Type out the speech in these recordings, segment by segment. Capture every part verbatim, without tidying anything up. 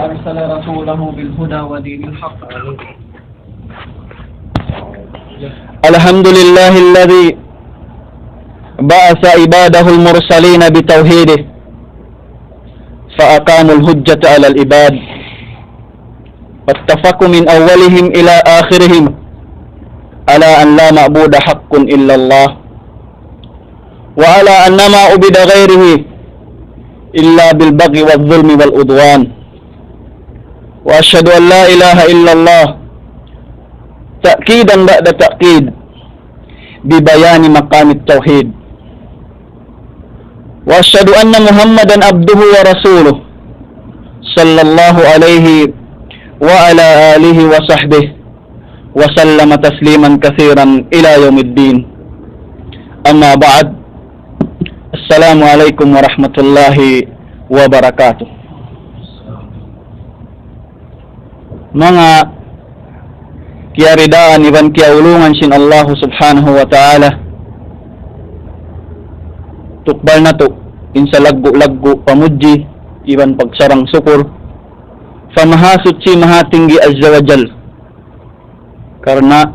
أرسل رسوله بالهدى ودين الحق. الحمد لله الذي بعث عباده المرسلين بتوحيده فأقاموا الحجة على العباد، واتفقوا من أولهم إلى آخرهم على أن لا معبود حق إلا الله، وعلى أن ما عبد غيره إلا بالبغي والظلم والعدوان، وأشهد أن لا إله إلا الله تأكيدا بعد تأكيد ببيان مقام التوحيد، وأشهد أن محمدا عبده ورسوله، صلى الله عليه وعلى آله وصحبه وسلم تسليما كثيرا إلى يوم الدين. أما بعد، السلام عليكم ورحمة الله وبركاته. Manga kiyaridaan iban kiyaulungan sin Allahu Subhanahu wa Ta'ala, tukbal natu' in salaggu'-laggu' pamudji iban pagsarang-sukul pa Mahasuchi Mahatinggi Azza wa Jal. Karna'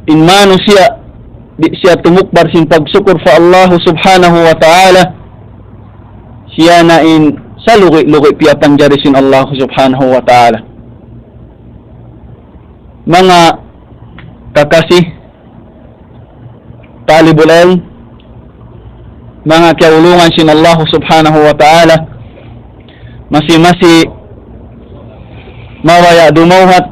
in manusiya' di' siya tumukbal sin pagsukul pa Allahu Subhanahu wa Ta'ala, siya na in salugi-lugi piyapanjari sin Allahu Subhanahu wa Ta'ala. Manga kakasi, talibul ilm, manga kiyaulungan sin Allahu Subhanahu wa Ta'ala, masi-masi mabaya' dumawhat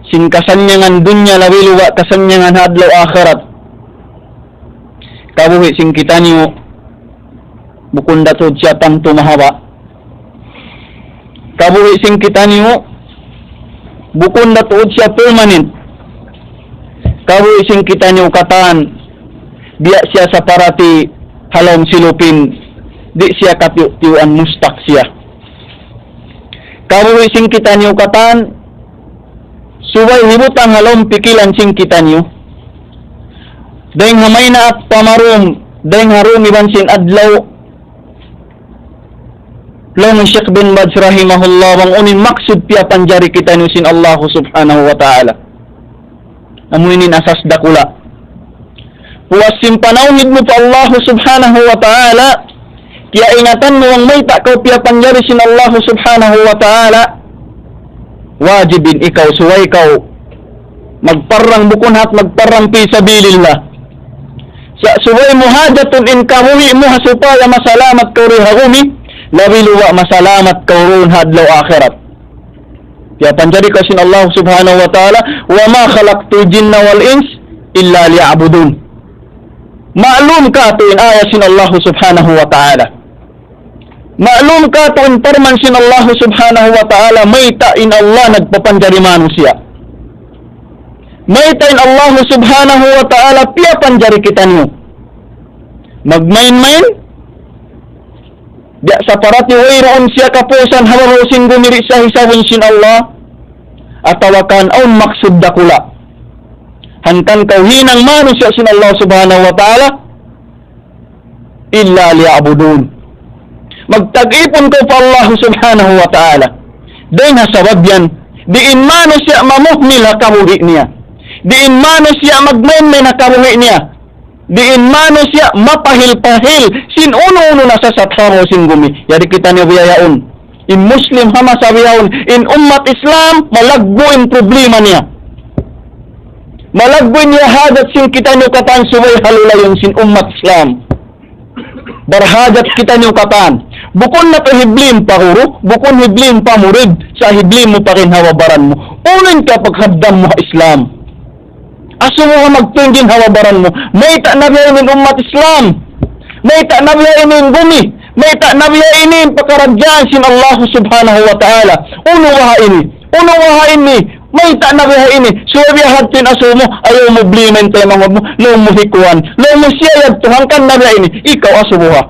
sin kasannyangan dunya labi luba' kasannyangan ha adlaw akhirat. Kabuhi' sin kitaniyu bukun da tuud siya tantu mahaba'. Kabuhi' sin kitaniyu bukun da tuud siya permanent. Kabuhi' sin kitaniyu katan biya' siya saparati ha lawm silupin, di' siya katiyu'-tiyuan, mustak siya. Kabuhi' sin kitaniyu katan subay hibutang ha lawm pikilan sin kitaniyu. Dayng ha maynaat pa marum, dayng ha dum iban sin adlaw, laung Sheikh bin Baz rahimahullah, bang unu in maksud piyapanjari kitaniyu sin Allahu Subhanahu wa Ta'ala. Amu ini in asas dakula'. Puas sin panawhid mu pa Allahu Subhanahu wa Ta'ala, kiyaingatan mu bang mayta' kaw piyapanjari sin Allahu Subhanahu wa Ta'ala, wajib in ikaw, subay kaw magparang, bukun hat magparang fi sabilillah. Sa' subay mu hajatun in kabuhi' mu ha supaya masalamat kaw di ha gumi, labi luba' masalamat kaw duun ha adlaw akhirat. Piyapanjari kaw sin Allah Subhanahu wa Ta'ala, وما خلقت الجن والإنس إلا ليعبدون. Ma'lum katu' in ayat sin Allah Subhanahu wa Ta'ala. Ma'lum katu' in parman sin Allah Subhanahu wa Ta'ala, mayta' in Allah nagpapanjari manusiya'. Mayta' in Allah Subhanahu wa Ta'ala piyapanjari kitaniyu. Magmain-main, biya' saparati wayruun siya kapuasan ha babaw sin gumi di' siya hisabun sin Allah, atawa kan awn maksud dakula'. Hangkan kaw hinang manusiya' sin Allah Subhanahu wa Ta'ala, إلا ليعبدون. Magtag-ipun kaw pa Allah Subhanahu wa Ta'ala. Dayn ha sabab yan, di' in manusiya' mamuhmil ha kabuhi' niya. Di' in manusiya' magmain-main ha kabuhi' niya. Di' in manusiya' mapahil-pahil sin unu-unu nasasat ha babaw sin gumi. Yari kitaniyu biya' yaun. In Muslim ha masa bihaun, in ummat Islam, malaggu' in problema niya. Malaggu' in hajat sin kitaniyu katan subay ha lulayun sin ummat Islam. Barhajat kitaniyu katan. Bukun natu' hibli in pa guru, bukun hibli in pa murid, sa' hibli mu pa rin ha baran mu. Unu in kapaghaddan mu ha Islam? Asubuha magtuy in ha baran mu. Mayta' na biya' ini in ummat Islam? Mayta' na biya' ini in gumi? Mayta' na biya' ini in pakaradjaan sin Allah Subhanahu wa Ta'ala? Unu baha' ini? Unu baha' ini? Mayta' na biya' ini? Subay biya' hadtu in asubu mu, ayaw mu problema in taymanghud mu, laung mu hi kuwan, laung mu siya yadtu, hangkan na biya' ini, ikaw asubuha.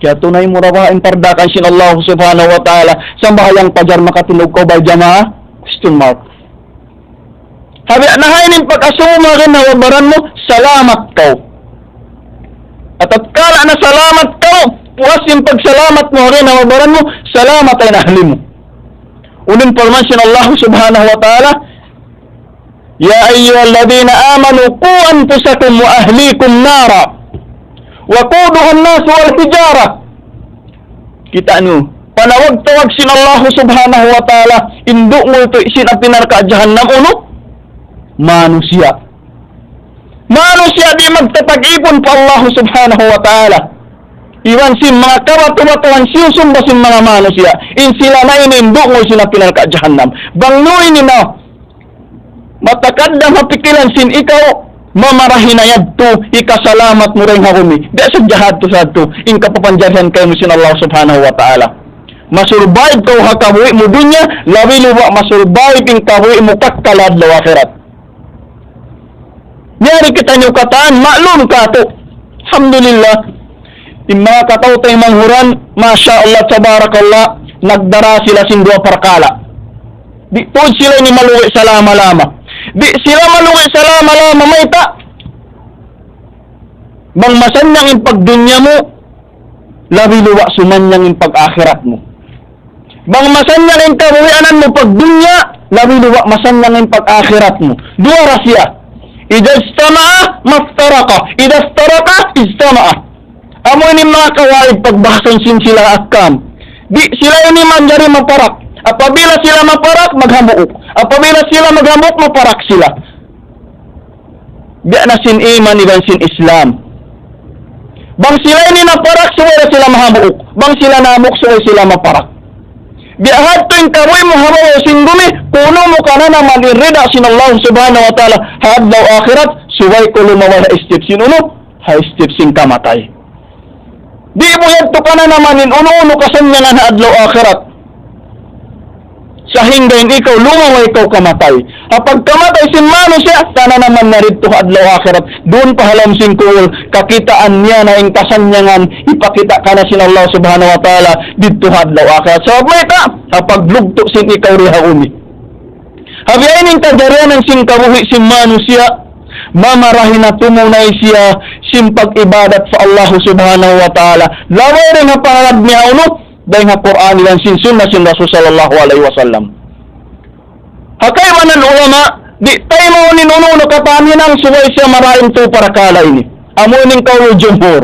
Kiyatunay mu ra baha' in pardakan sin Allah Subhanahu wa Ta'ala, sambahayang pajar makatindug kaw ba jamaa? Question mark. Ha biya' na ha ini in pag-asubu mu ha baran mu, salamat kaw. At tatkala na salamat kaw, Puas in pagsalamat mu ha baran mu, salamat in ahli mu. Unu in parman sin Allah Subhanahu wa Ta'ala, يا أيها الذين آمنوا قوا أنفسكم وأهليكم نارا وقودها الناس والحجارة. Kita' niyu, panawag-tawag sin Allah Subhanahu wa Ta'ala, in dungul tuud sin api narka' jahannam unu? Manusiya'. Manusiya' di' magtatag-ipun pa Allah Subhanahu wa Ta'ala. Iban sin manga kabatu-batuhan siyusumba sin manga manusiya'. In sila na ini in dungul sin api narka' jahannam. Bang nu ini na matakaddam ha pikilan sin ikaw, mamarahi na yadtu, hikasalamat mu dayn ha gumi. Biya' sa jihad tu sa tu, in kapapanjarihan kaymu sin Allah Subhanahu wa Ta'ala. Masurvive kaw ha kabuhi' mu dunya, labi luba' masurvive in kabuhi' mu kakkal adlaw akhirat. Yari kitaniyu katan, maklum katu'. Alhamdulillah. In manga kataw-taymanghuran, masha Allah, tabarakallah, nagdara sila sin duwa parkala'. Di' tuud sila ini malugi' salama-lama. Di' sila malugi' salama-lama, mayta'? Bang masannyang in pagdunya mu, labi luba' sumannyang in pag-akhirat mu. Bang masannyang in kabuhianan mu pagdunya, labi luba' masannyang in pag-akhirat mu. Duwa ra siya. إذا اجتمعا ما افترقا، إذا افترقا اجتمعا. Amu ini manga kawaid pagbahasan sin sila ahkam. Di' sila ini manjari maparak. Apabila sila maparak, maghambuuk. Apabila sila maghambuuk, maparak sila. Biya' na sin iman iban sin Islam. Bang sila ini naparak, subay da sila mahambuuk. Bang sila nahambuuk, subay sila maparak. Biya' hadtu in kabuhi' mu ha babaw sin gumi, kunu' mu kananaman in rida sin Allah Subhanahu wa Ta'ala ha adlaw akhirat, subay kaw lumabay ha step sin unu, ha step sin kamatay. Di' mu yadtu kananaman in unu-unu kasannyangan ha adlaw akhirat. Sahingga in ikaw lumabay kaw kamatay. Ha pagkamatay sin manusiya', kananaman niya didtu ha adlaw akhirat. Duun pa ha lawm sin kubul, kakitaan niya na in kasannyangan, hipakita' kaniya sin Allah Subhanahu wa Ta'ala, didtu ha adlaw akhirat. Sabab mayta', ha paglugtu' sin ikaw di ha gumi. Ha biya' ini in kajarianan sin kabuhi' sin manusiya', mamarahi na tumunay siya sin pag-ibadat pa Allah Subhanahu wa Ta'ala. Labi dayn ha pangagad niya unu, dayn ha Qur'an iban sin sunnah sin Rasul sallallahu alayhi wasallam. Ha kaibanan ulama, di' taymaun in unu-unu katan hinang subay siya marayaw tu parakala' ini. Amu ini in kaul jumhur.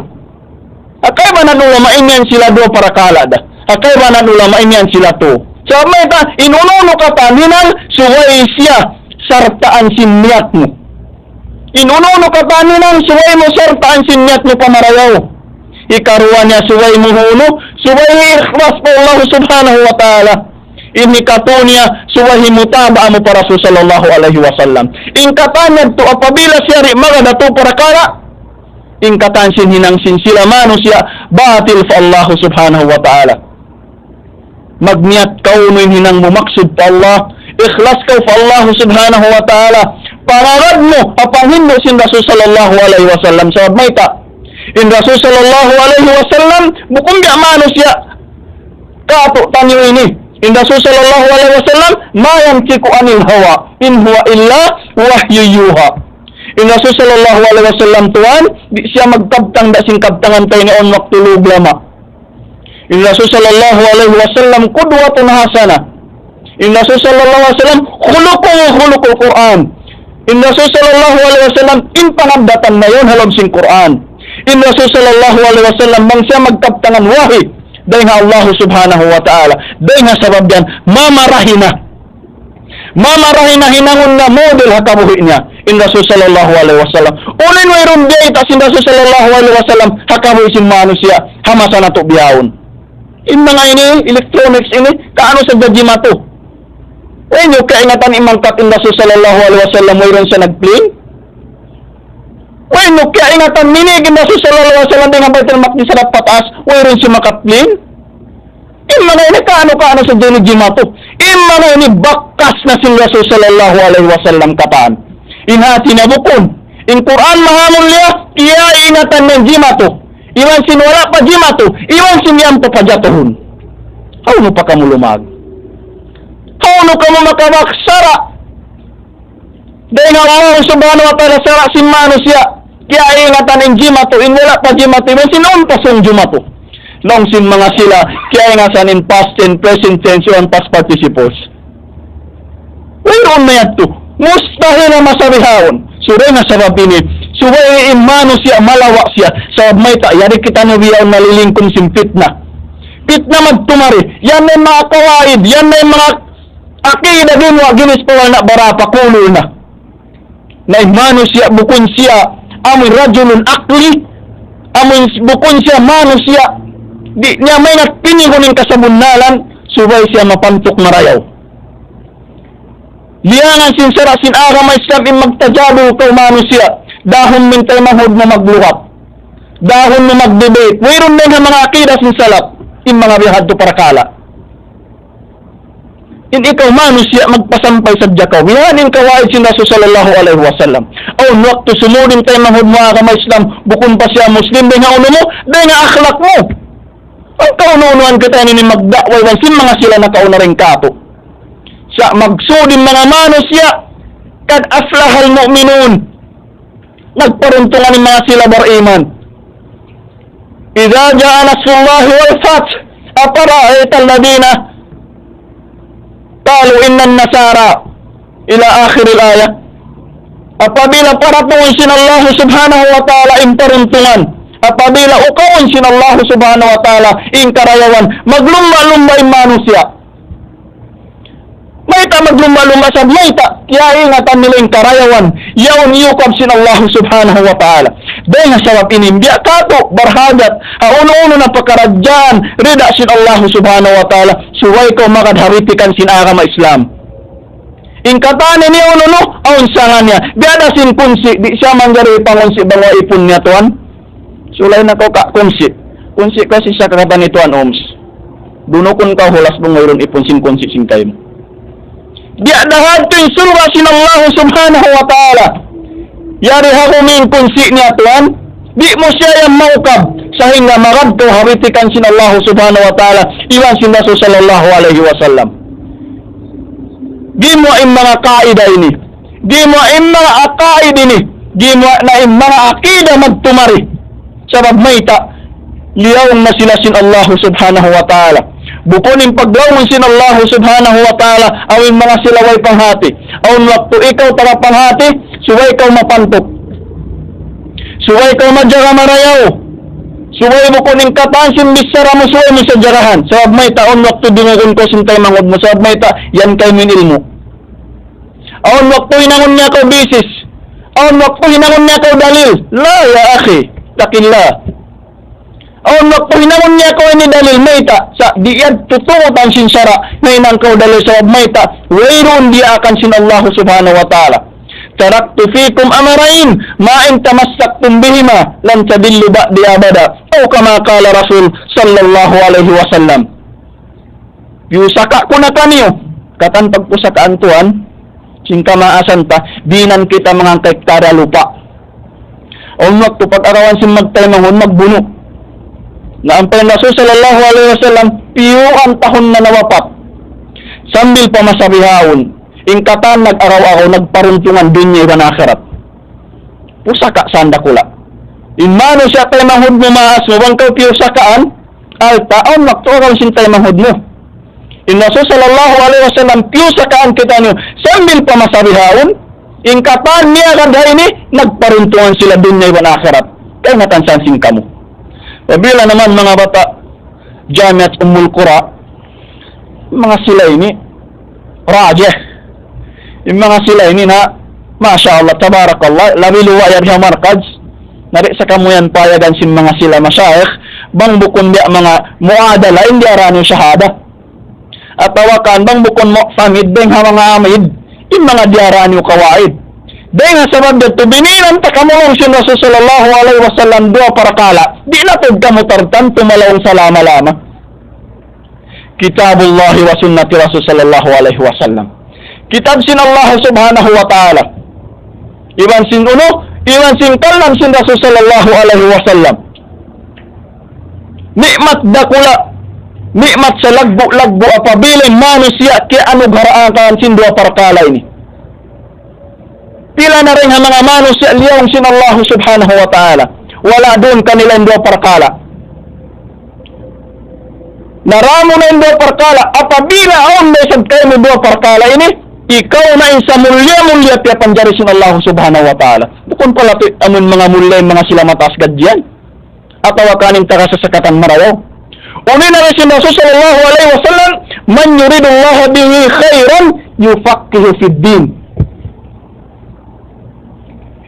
Ha kaibanan ulama in yan sila duwa parakala' da. Ha kaibanan ulama in yan sila tu. Sabab mayta', in unu-unu katan hinang subay siya sartaan sin niyat mu. In unu-unu katan hinang subay mu sartaan sin niyat mu pamarayaw. Hikaruwa niya subay mu unu, subay ikhlas pa Allah Subhanahu wa Ta'ala. In hikatu niya subay mutaba'a mu pa Rasul sallallahu alayhi wasallam. In katan yadtu apabila siya di' magad ha tu parakala', in katan sin hinang sin sila manusiya' batil pa Allah Subhanahu wa Ta'ala. Magniyat kaw unu in hinang mu maksud pa Allah, ikhlas kaw pa Allah Subhanahu wa Ta'ala. Pangagad mu ha panghindu' sin Rasul sallallahu alayhi wasallam. Sabab mayta', in Rasul sallallahu alayhi wasallam bukun biya' manusiya' katu'taniyu ini. In Rasul sallallahu alayhi wasallam, ما ينطق عن الهوى إن هو إلا وحي يوحى. In Rasul sallallahu alayhi wasallam tuwan, di' siya magkabtang da sin kabtangan ta ini awn waktu lug lama. In Rasul sallallahu alayhi wasallam قدوة حسنة. In Rasul sallallahu alayhi wasallam خلقه خلق القرآن. In Rasul sallallahu alayhi wasallam in pangaddatan niya yaun ha lawm sin Qur'an. In Rasul sallallahu alayhi wasallam bang siya magkabtangan wahi dayn ha Allah Subhanahu wa Ta'ala. Dayn ha sabab yan, mamarahi na. Mamarahi na hinangun na model ha kabuhi' niya in Rasul sallallahu alayhi wasallam. Unu in wayruun biyayta' sin Rasul sallallahu alayhi wasallam ha kabuhi' sin manusiya' ha masa natu' bihaun. In manga ini, electronics ini, kaunu sadja jimatu. Way niyu kaingatan in mangkat in Rasul sallallahu alayhi wasallam, wayruun siya nag-plane? Way niyu kaingatan minig in Rasul sallallahu alayhi wasallam dayn ha Baytul Maqdis ha pataas, wayruun siya maka-plane? In manga ini kaunu-kaunu sadja ini jimatu. In manga ini bakas na sin Rasul sallallahu alayhi wasallam katan. In hati niya bukun. In Qur'an mahamulliya, kiyaingatan niya in jimatu. Iban sin wala' pa jimatu, iban sin yan pa pajatuhun. Hawnu pa kamu lumag? Hawnu kamu makabak sara'? Dayn ha Allah Subhanahu wa Ta'ala sara' sin manusiya', kiyaingatan in jimatu, in wala' pa jimatu, iban sin awn pa sung jimatu. Laung sin manga sila, kiyaingatan in past tense, present tense, iban past participles. Wayruun na yadtu. Mustahil na masa bihaun. So, dayn ha sabab ini, subay in manusiya' malawa' siya. Sabab mayta', yari kitaniyu bihaun nalilingkum sin fitna. Fitna magtumari. Yan na in manga kawaid, yan na in manga akida gimuwa' ginis pa wala' na bara pa kulul na. Na in manusiya' bukun siya amun rajulun aqli, amun bukun siya manusiya', di' niya maingat pinigun in kasabunnalan, subay siya mapantuk marayaw. Liyangan sin sara' sin agama Islam in magtajadul kaw manusiya', dahun mu in taymanghud mu magluhat. Dahun mu mag-debate. Wayruun na in manga akida sin salaf, in manga bihadtu parakala'. In ikaw manusiya' magpasampay sadja kaw. Yan in kawaid sin Rasul sallallahu alayhi wasallam. Awn waktu sumud in taymanghud mu agama Islam, bukun pa siya Muslim, dayn ha unu mu, dayn ha akhlak mu. Pagkaunu-unuhan kita ini magda'wa iban sin manga sila nakauna dayn kātu'. Sa' maksud in manga manusiya', قد أفلح المؤمنون. Nagparuntungan in manga sila bariman. إذا جاء نصر الله والفتح أفرأيت الذين قالوا إن النصارى إلى آخر الآية. Apabila paratungun sin Allah subhanahu wa ta'ala in paruntungan, apabila ukawun sin Allah subhanahu wa ta'ala in karayawan, maglumba'-lumba' in manusiya'. Mayta' maglumba'-lumba' sa mayta', kiyaingatan nila in karayawan, yaun iyukab sin Allah subhanahu wa ta'ala. Dayn ha sabab ini, biya' katu', barhajat, ha unu-unu na pakaradjaan, rida sin Allah subhanahu wa ta'ala, subay kaw magad ha witikan sin agama Islam. In katan ini unu-unu, awn sanga niya. Biya' da sin kunsi', di' siya manjari pangunsi' bang way ipun niya tuwan. Sulay na kaw ka kunsi'. Kunsi' kaw sin siya kakatan ni Tuan Oms. Dunukun kaw hulas bang wayruun ipun sin kunsi' sin kaymu. Biya' da hadtu in surga' sin Allah subhanahu wa ta'ala. Yari ha gumiin kunsi' niya tuwan. Di' mu siya yan maukab. Sahingga magad kaw ha witikan sin Allah subhanahu wa ta'ala. Iban sin Rasul sallallahu alayhi wasallam. Gimuwa' in manga kaida ini. Gimuwa' in manga akaid ini. Gimuwa' na in manga akida magtumari. Sabab mayta', liyaung na sila sin Allah subhanahu wa ta'ala. Bukun in paglaung sin Allah subhanahu wa ta'ala, awn manga sila way panghati. Awn waktu ikaw taga panghati, subay kaw mapantuk. Subay kaw majaga marayaw. Subay bukun in katan sin bichara mu, subay mu sa jagahan. Sabab mayta', awn waktu dungugun kaw sin taymanghud mu. Sabab mayta', yan kaymu in ilmu'. Awn waktu hinangun niya kaw basis. Awn waktu hinangun niya kaw dalil. La, ya akhi, ittaqillah. Awn waktu hinangun niya kaw ini dalil mayta'. Sa' di' yan tutuutan sin sara'. Nahinang kaw dalil sabab mayta'. Wayruun diyaakan sin Allah subhanahu wa ta'ala. تركت فيكم أمرين ما إن تمسكتم بهما لن تضلوا بعدي أبدا. أو كما قال رسول صلى الله عليه وسلم. Piyusaka' ku na kaniyu. Katan pagpusakaan tuwan, sin kamaasan ta, di' na kita mangangkay kada lupa'. Awn waktu pag-agawan sin magtaymanghud, magbunu'. Na ampa in Rasul sallallahu alayhi wasallam, piyuan tahun na nawapat. Sambil pa masa bihaun, in katan nag-agaw-agaw, nagparuntungan dunya iban akhirat. Pusaka' sanda kula'. In manusiya' taymanghud mu maas mu, bang kaw piyusakaan, alta', awn waktu agaw sin taymanghud mu. In Rasul sallallahu alayhi wasallam, piyusakaan kitaniyu, sambil pa masa bihaun, in katan niya gad ha ini, nagparuntungan sila dunya iban akhirat. Kaingatan sa sin kamu. Apabila naman manga bata', Jamiat Ummul Qura, manga sila ini, rajih. In manga sila ini na, masha Allah, tabarakallah, labi luwa' yari ha markaz, na di' sa kamu yan payagan sin manga sila mashayikh, bang bukun biya' manga muadala, in diyarani shahada. Atawa kan bang bukun mu'tamid, dayn ha manga amid, in manga diyarani kawaid. Dayn ha sabab yadtu, binilang ta kamu laung sin Rasul sallallahu alayhi wasallam duwa parakala', di' na tuud kamu tartantu malaung salama-lama. Kitabullahi wa sunnati Rasul sallallahu alayhi wasallam. Kitab sin Allah subhanahu wa ta'ala. Iban sin unu, iban sin kalam sin Rasul sallallahu alayhi wasallam. Ni'mat dakula', ni'mat salaggu'-laggu' apabila in manusiya' kiyanugaraan sin duwa parakala' ini. Pila na dayn ha manga manusiya' liyaung sin Allah subhanahu wa ta'ala. Wala' duun kanila in duwa parakala'. Naramu na in duwa parkala', apabila awn na isab kaymu duwa parkala' ini, ikaw na in samulliya-mulliya piyapanjari sin Allah Subhanahu wa Ta'ala. Bukun pala tu amun manga mulliya, in manga sila mataas gadjian. Atawa kan in taga sasakatan marayaw. Unu in agi sin Rasul sallallahu alayhi wasallam, من يرد الله به خيرا يفقهه في الدين.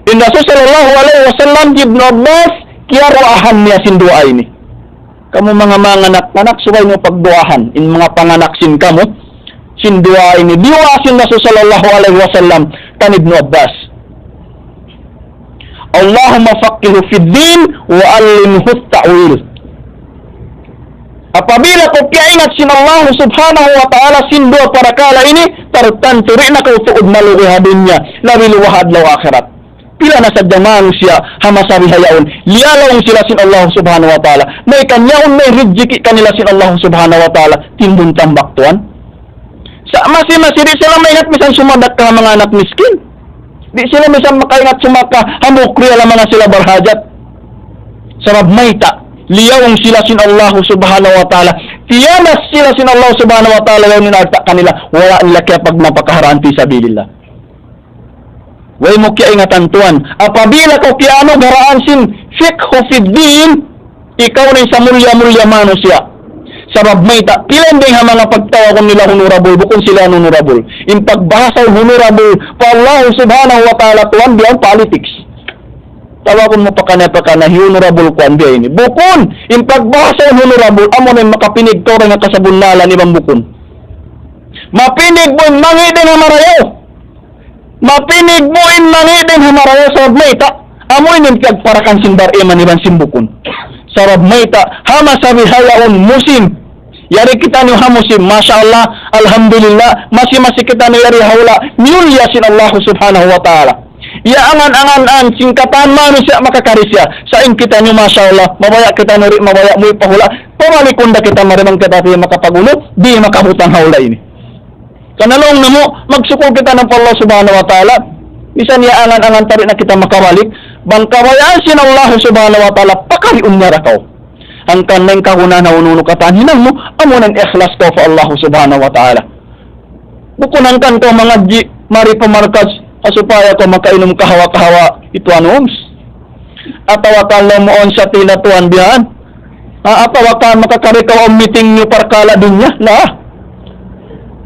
In Rasul sallallahu alayhi wasallam, Ibnu Abbas, kiyaruwaahan niya sin duwaa ini. Kamu manga manganak-anak, subay niyu pagduwaahan in manga panganak sin kamu, sin duwaa ini, duwaa sin Rasul sallallahu alayhi wasallam kan Ibnu Abbas. اللهم فقهه في الدين وعلمه التأويل. Apabila kaw kiyaingat sin Allah Subhanahu wa Ta'ala sin duwa parakala' ini, tartantu di' na kaw tuud malugi ha dunya, labi luwa ha adlaw akhirat. Pila na sadja manusiya' ha masa bihaun, liyalaung sila sin Allah Subhanahu wa Ta'ala. May kanyaun, may rijiki' kanila sin Allah Subhanahu wa Ta'ala, timbun tambak tuwan. Sa' masi-masi di' sila maingat misan sumadakka ha manga anak miskin. Di' sila misan makaingat sumadakka ha mukriya ha manga sila barhajat. Sabab mayta', liyaung sila sin Allah Subhanahu wa Ta'ala. Tiyanas sila sin Allah Subhanahu wa Ta'ala, yaun in alta' kanila, wala' nila kiyapagnapakahan fi sabilillah. Way mu kiyaingatan tuwan. Apabila kaw kiyaanu garaan sin fiqhu fid din, ikaw na in samulliya-mulliya manusiya'. Sabab mayta', pila in dayng ha manga pagtawagun nila honorable, bukun sila honorable. In pagbahasa honorable pa Allah Subhanahu wa Ta'ala tuwan, biya' politics. Tawagun mu pakaniya-pakaniya, honorable kuwan biya' ini. Bukun, in pagbahasa honorable, amu na in makapinig kaw dayn ha kasabunnalan iban bukun. Mapinig mu in mangi' dayn ha marayaw. Mapinig mu in mangi' dayn ha marayaw sabab mayta'. Amu ini in piyagparakan sin bar-iman iban sin bukun. Sabab mayta', ha masa bihaun musim. Yari kitaniyu ha musim, masha Allah, alhamdulillah, masi-masi kitaniyu yari ha hula', miyulliya sin Allah Subhanahu wa Ta'ala. Ya angan-angan-an, sin katan manusiya' makakari siya. Sa' in kitaniyu, masha Allah, mabaya' kitaniyu di', mabaya' muwi' pa hula', pamalikun da kita mari bang kita di' makapagulu, di' makabutang ha hula' ini. Karna' laung namu', magsukul kita na pa Allah Subhanahu wa Ta'ala. Misan ya angan-angan ta di' na kita makabalik. Bang kabayaan sin Allah Subhanahu wa Ta'ala, pakariun niya da kaw. Hangkan na in kagunahan ha unu-unu katan hinang mu, amu na in ikhlas kaw pa Allah Subhanahu wa Ta'ala. Bukun hangkan kaw mangadji', mari pa markaz, ha supaya kaw makainum kahawa-kahawa, itu anu, ums. Atawa kan laung mu awn sa tila tuwan bihan. Ah, atawa kan makakari kaw ha meeting niyu parkala' dunya. Na.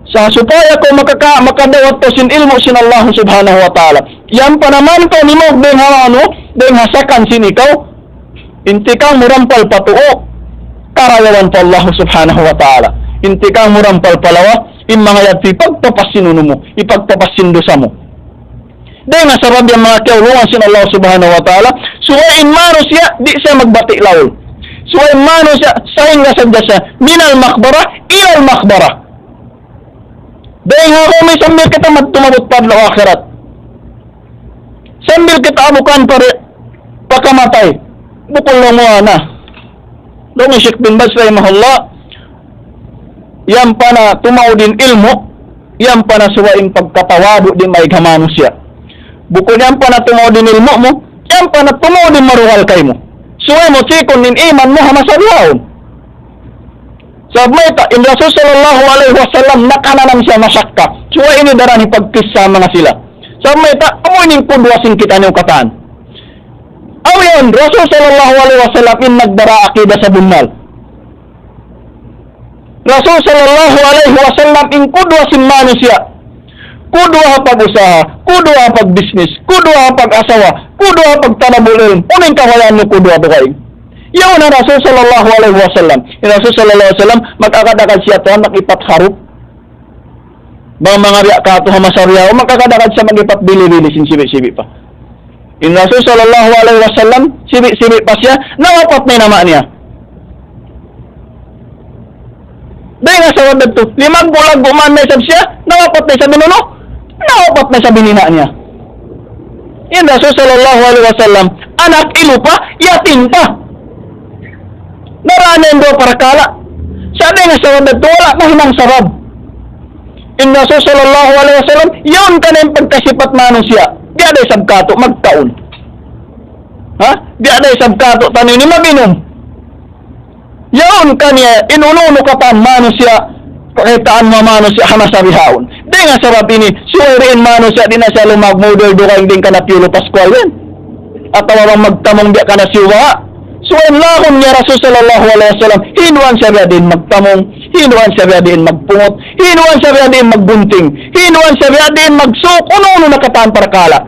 Sa' supaya kaw makaka-, makadawat kaw sin ilmu' sin Allah Subhanahu wa Ta'ala. Yan pa naman kaw nimug dayn ha anu, dayn ha sakan sin ikaw. In tikang mu rampal pa tuu, karayawan pa Allah Subhanahu wa Ta'ala. In tikang mu rampal pa lawa, in manga yadtu ipagpapas sin unu mu, ipagpapas sin dusa mu. Dayn ha sabab yan manga kiyaulungan sin Allah Subhanahu wa Ta'ala, subay in manusiya', di' siya magbati' laul. Subay in manusiya', sahingga sadja siya, من المقبرة إلى المقبرة. Dayn ha kami sambil kita mad-, tumabut pa adlaw akhirat. Sambil kita abukan pa ri-, pakamatay. Bukun laung mu na. Laung hi Sheikh bin Baz rahimahullah, yan pa na tumaud in ilmu', yan pa na subay in pagkatawadu' di' maig ha manusiya'. Bukun yan pa na tumaud in ilmu' mu, yan pa na tumaud in marugal kaymu. Subay mu chikun in iman mu ha masa bihaun. Sabab mayta', in Rasul sallallahu alayhi wasallam nakananam siya masakka. Subay ini daran hipagkissa manga sila. Sabab mayta', amu ini in kudwa sin kitaniyu katan. Aw yan, Rasul sallallahu alayhi wasallam in nagdara akida sabunnal. Rasul sallallahu alayhi wasallam in kudwa sin manusiya'. Kudwa ha pag-usaha, kudwa ha pag-business, kudwa ha pag-asawa, kudwa ha pagtalabul ilm. Unu in kabayaan mu kudwa dugaing? Yaun na Rasul sallallahu alayhi wasallam. In Rasul sallallahu alayhi wasallam, mag-agad-agad siya tuwan, mag-ipat haruk. Bang manga biya' katu' ha masa bihaun, mag-agad-agad siya mag-ipat bili-bili sin sibi'-sibi' pa. In Rasul sallallahu alayhi wasallam, sibi'-sibi' pa siya, nawapat na in ama' niya. Dayn ha sabab yadtu, limaggu'-laggu' man na isab siya, nawapat na isab in unu, nawapat na isab in ina' niya. In Rasul sallallahu alayhi wasallam, anak ilu pa, yatim pa. Narana in duwa parakala'. Sa' dayn ha sabab yadtu, wala' nahinang sabab. In Rasul sallallahu alayhi wasallam, yaun kaniya in pagkasipat manusiya'. Biya' da isab katu', magkaun. Ha? Biya' da isab katu', taniyu ini mag-inum. Yaun kaniya, in unu-unu katan manusiya', kakitaan mu manusiya' ha masa bihaun. Dayn ha sabab ini, subay da in manusiya', di' na siya lumagmudul dugaing dayn kan Piolo Pascual yan. Atawa bang magtamung biya' kana siya. Subay laung niya Rasul sallallahu alayhi wasallam, hinduan siya biya' diin magtamung, hinduan siya biya' diin magpungut, hinduan siya biya' diin magbunting, hinduan siya biya' diin magsuk, unu-unu na katan parkala'.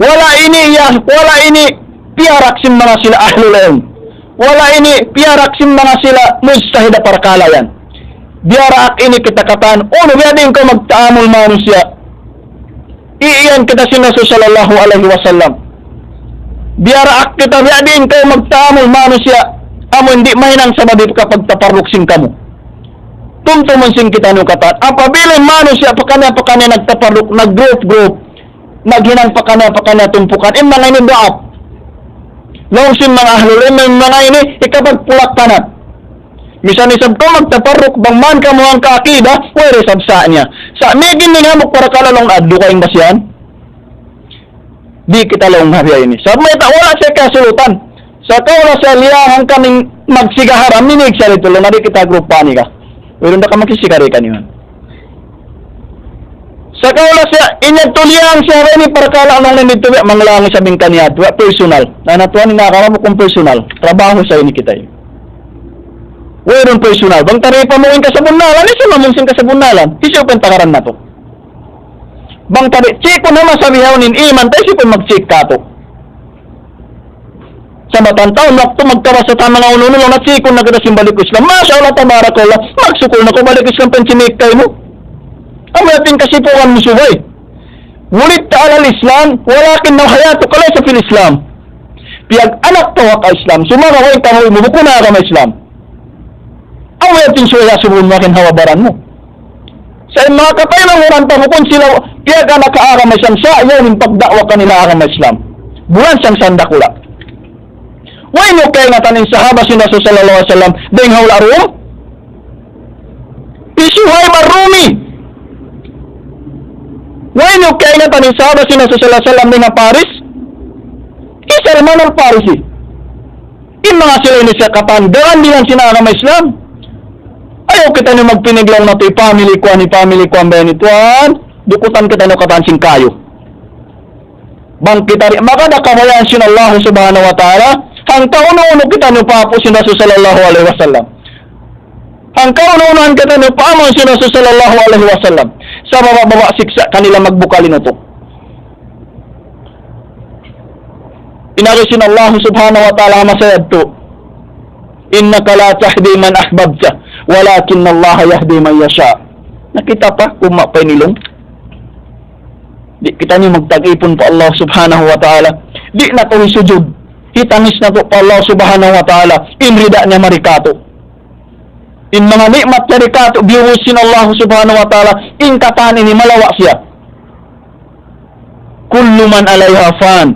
Wala' ini ya, wala' ini piyarak sin manga sila ahlul ilm. Wala' ini piyarak sin manga sila mujtahid ha parkala' yan. Biyaraak ini kita katan, unu biya' diin kaw magtaamul manusiya'. Iyan kita sin Rasul sallallahu alayhi wasallam. Biyaraak kita biya' diin kaw magtaamul manusiya'. Amu in di' mahinang sabab hikapagtaparruk sin kamu. Tumtumun sin kitaniyu katan. Apabila in manusiya' pakaniya-pakaniya nagtaparruk, nag-group-group, naghinang pakaniya-pakaniya tumpukan, in manga ini du'af. Laung sin manga ahlul ilm, in manga ini hikapagpulak-panat. Misan isab kaw magtaparruk, bang man kamu hangka akida, way da isab sa' niya. Sa' migin in hambuuk parkala' laung adtu kaw in basihan. Di' kita laung ha biya' ini. Sabab mayta' wala' siya kasulutan. Sa' kaw na siya liyahan kami magsiga haram, minig siya didtu, laung na di' kita grupahan ka. Wala' da ka magsiga di' kaniyu. Sa' kaw na siya, in yadtu liyahan siya ha ini parkala' laung na didtu, manglangi sa' bing kaniya, tuwa personal. Na natuan na kama mu kung personal. Trabaho sa' ini kita ini. Wala' personal. Bang taripa mu in kasabunnalan, isa mamung sin kasabunnalan. Isa pa in takaran natu'. Bang tabi, check ku na masabihaw in iman, tayo siya mag-check katu'. Sa' matan taun, waktu magkabasa ta manga unu-unu, laung na check ku na kita sin balik Islam. Masha Allah, tabarakallah. Magsukul na kaw balik Islam, panchimik kaw mu. Amu yan in kasipugan mu subay. ولدت على الإسلام، ولكن حياتك ليس في الإسلام. Piyag-anak kaw ha Islam, sumagawa' in kabuhi' mu bukun ha agama Islam. Amu yan in subay asubuhun mu in hawa-baran mu. Sa' in manga kataymanghuran ta bukun sila piyag-anak ha agama Islam, sa' yaun in pagda'wa kanila agama Islam. Bulan siyang sandakula. Way niyu kaingatan in sahaba sin Rasul sallallahu alayhi wasallam, dayn ha hula' Rum? Hi Suhaib ar-Rumi. Way niyu kaingatan in sahaba sin Rasul sallallahu alayhi wasallam, dayn ha Paris? Hi Salman al-Farisi. In manga sila ini siya katan, daran dinan sin agama Islam. Ayaw kitaniyu magpiniglaw na tuud, family kuwan, family kuwan ba yan tuwan? Dukutan kitaniyu katan sin kayu. Bang kita di' makada kabayaan sin Allah subhanahu wa ta'ala, hangka unu-unu kitaniyu paapu sin Rasul sallallahu alayhi wasallam. Hangka unu-unu kitaniyu paamu sin Rasul sallallahu alayhi wasallam. Sa' baba'-baba' siksa' kanila magbukal in utuk. In agi sin Allah subhanahu wa ta'ala ha masa yadtu, إنك لا تهدي من أحببت ولكن الله يهدي من يشاء. Na kita pa, umma pa ini laung. Di' kitaniyu magtag-ipun pa Allah subhanahu wa ta'ala. Di' natu' hisujud. Hitangis natu' pa Allah subhanahu wa ta'ala. In rida niya mari katu'. In manga ni'mat yari katu', biyuhus sin Allah subhanahu wa ta'ala. In katan ini malawa' siya. كل من عليها فان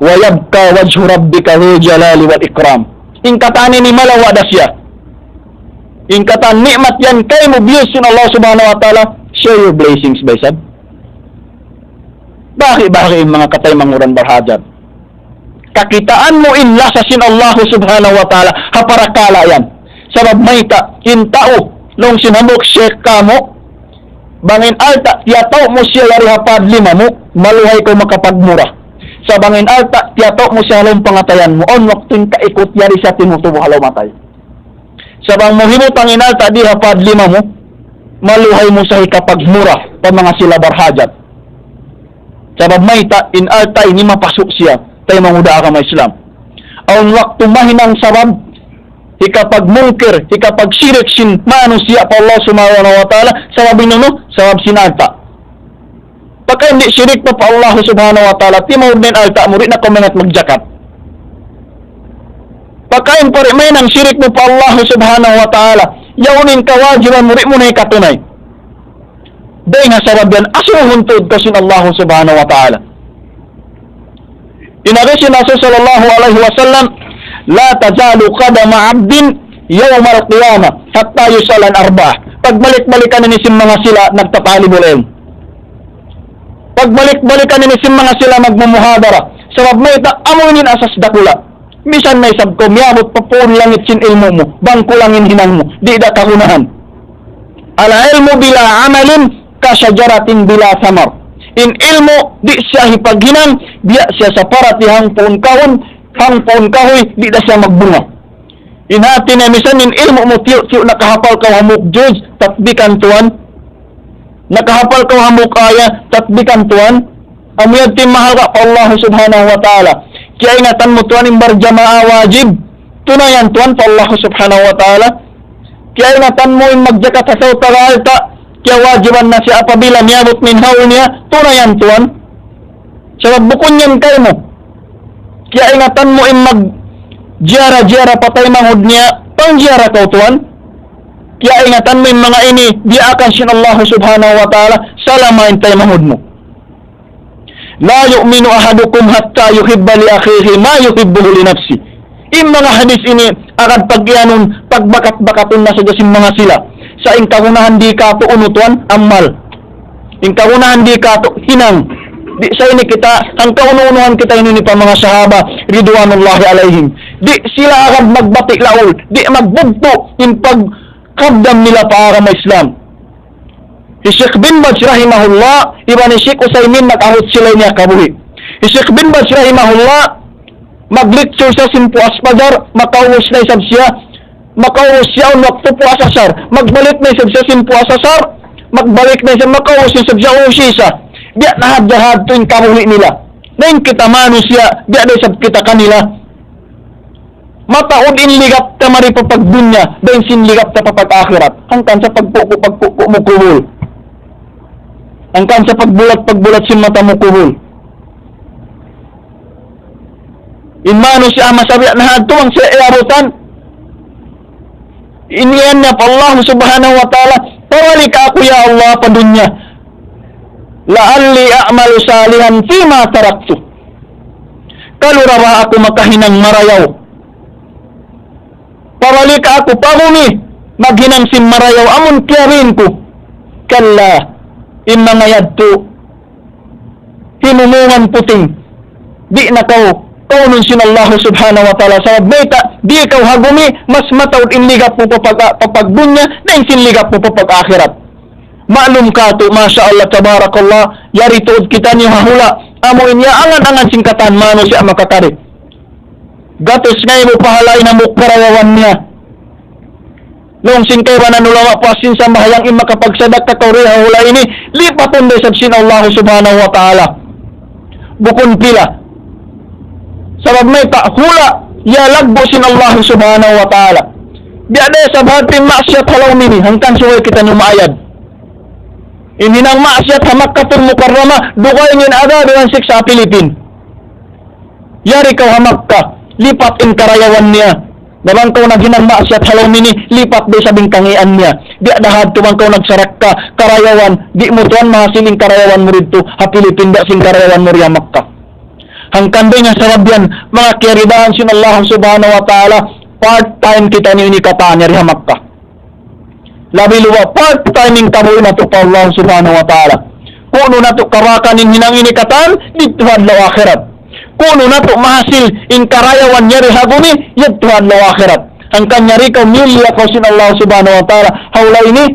ويبقى وجه ربك ذو الجلال والإكرام. In katan ini malawa' da siya. In katan ni'mat yan kaymu biyuhus sin Allah subhanahu wa ta'ala, share your blessings, bay sab. Bahagi'-bahagi' in manga kataymanghuran barhajat. Kakitaan mu in lasa sin Allah subhanahu wa ta'ala ha parakala' yan. Sabab mayta', in tau, laung sin hambuuk sheikh kamu', bang in alta' tiyatau' mu siya yari ha padlima mu, maluhay kaw makapagmura. Sa' bang in alta' tiyatau' mu siya ha lawm pangatayan mu, awn waktu in kaikut yari siya timutubu ha lawm atay. Sa' bang mu hibutang in alta' di ha padlima mu, maluhay mu sa hikapagmura pa manga sila barhajat. Sabab mayta', in alta' ini mapasu' siya, taymanghud ha agama Islam. Awn waktu mahinang sabab, hikapagmungkir, hikapagsirik sin manusiya' pa Allah subhanahu wa ta'ala, sabab in unu, sabab sin alta'. Pagka di' sirik pa, pa Allah subhanahu wa ta'ala, timaud na in alta' mu, di' na kaw maingat magjakat. Pagka in pari mahinang sirik mu pa Allah subhanahu wa ta'ala, yaun in kawajiban mu, di' mu na hikatunay. Dayn ha sabab yan, asubuhun tuud kaw sin Allah subhanahu wa ta'ala. In agi sin Rasul sallallahu alayhi wasallam, لا تزول قدم عبد يوم القيامة حتى يسأل عن أربع. Pagbalik-balikan ini sin manga sila nagtatalibul ilm. Pagbalik-balikan ini sin manga sila magmumuhadara. Sabab mayta', amu ini in asas dakula'. Misan na isab kaw miyabut pa puun langit sin ilmu' mu, bang kulang in hinang mu, di' da kagunahan. العلم بلا عمل كشجرة بلا ثمر. In ilmu' di' siya hipaghinang, biya' siya sapantun hangpuun kahuy, hangpuun kahuy, di' da siya magbunga. In hati niya misan in ilmu' mu tiyu'-tiyu' nakahapal kaw hambuuk juz, tatbikan tuwan. Nakahapal kaw hambuuk ayat, tatbikan tuwan. Amu yadtu in mahalga' pa Allah Subhanahu wa Ta'ala. Kiyaingatan mu tuwan in barjamaah wajib, tunayan tuwan pa Allah Subhanahu wa Ta'ala. Kiyaingatan mu in magjakat ha saw taga alta', kiyawajiban na siya apabila miyabut in hawl niya, tunayan tuwan. Sabab bukun yan kaymu. Kiyaingatan mu in magjiyara-jiyara pa taymanghud niya, pangjiyara kaw tuwan. Kiyaingatan mu in manga ini, diyaakan sin Allah Subhanahu wa Ta'ala, salama in taymanghud mu. لا يؤمن أحدكم حتى يحب لأخيه ما يحب لنفسه. In manga hadis ini, agad pag-iyanun, pagbakat-bakatun na sadja sin manga sila. Sa' in kagunahan di' katu' unu tuwan, amal. In kagunahan di' katu' hinang. Di' sa ini kita, hangkaunu-unuhan kita ini pa manga sahaba, ridwanullahi alayhim. Di' sila agad magbati' laul, di' magbugtu', in pagkabdam nila pa agama Islam. Hi Sheikh bin Baz rahimahullah, iban hi Sheikh Uthaymin nag-abut sila ini ha kabuhi'. Hi Sheikh bin Baz rahimahullah, mag-lecture siya sin puas pajar, makaubus na isab siya, makaubus siya awn waktu puas asar, magbalik na isab siya sin puas asar, magbalik na isab, makaubus na isab siya awn sisa. Biya' na hadja hadtu in kabuhi' nila. Na in kita manusiya', biya' da isab kita kanila. Mataud in ligap ta mari pa pagdunya, dayn sin ligap ta pa pag-akhirat. Hangkan sa pagpuku'-pagpuku' mu kubul. Hangkan sa pagbulat-pagbulat sin mata mu kubul. In manusiya' masa biya' na hadtu bang siya iyabutan. In iyan niya pa Allah Subhanahu wa Ta'ala, pabalik aku ya Allah pa dunya. لعلي أعمل صالحا فيما تركت. Kalu ra ba aku makahinang marayaw. Pabalik aku pa bumi, maghinang sin marayaw amun kiyabin ku. كلا, in manga yadtu, himumungan puting. Di' na kaw kaunun sin Allah Subhanahu wa Ta'ala. Sabab mayta', di' kaw ha bumi, mas mataud in ligap mu pa pag-, pa pagdunya, dayn sin ligap mu pa pag-akhirat. Ma'lum katu', masha Allah, tabarakallah, yari tuud kitaniyu ha hula', amu in iyaangan-angan sin katan manusiya' makakari. Gatus ngaibu pahala in hambuuk karayawan niya. Laung sin kaibanan ulama, puas sin sambahayang in makapagsadakka kaw di ha hula' ini, lipatun da isab sin Allah Subhanahu wa Ta'ala. Bukun pila. Sabab mayta', hula', iyalaggu' sin Allah Subhanahu wa Ta'ala. Biya' da isab hati maksiyat ha lawm ini, hangkan subay kitaniyu maayad. In hinang maksiyat ha Makkatul Mukarramah, dugaing in adab iban siksa' ha Pilipin. Yari kaw ha Makkah, lipat in karayawan niya. Na bang kaw naghinang maksiyat ha lawm ini, lipat da isab in kangīan niya. Biya' da hadtu bang kaw nagsarakka, karayawan, di' mu tuwan mahasil in karayawan mu didtu, ha Pilipin da sin karayawan mu di ha Makkah. Hangkan dayn ha sabab yan, manga kiyaridaan sin Allah Subhanahu wa Ta'ala, part-time kitaniyu ini katan yari ha Makkah. Labi luba part-time in kabuhi' natu' pa Allah Subhanahu wa Ta'ala. Kunu' natu' kabakan in hinang ini katan, didtu ha adlaw akhirat. Kunu' natu' mahasil in karayawan yari ha bumi, yadtu ha adlaw akhirat. Hangkan yari kaw miyulliya kaw sin Allah Subhanahu wa Ta'ala. Ha hula' ini,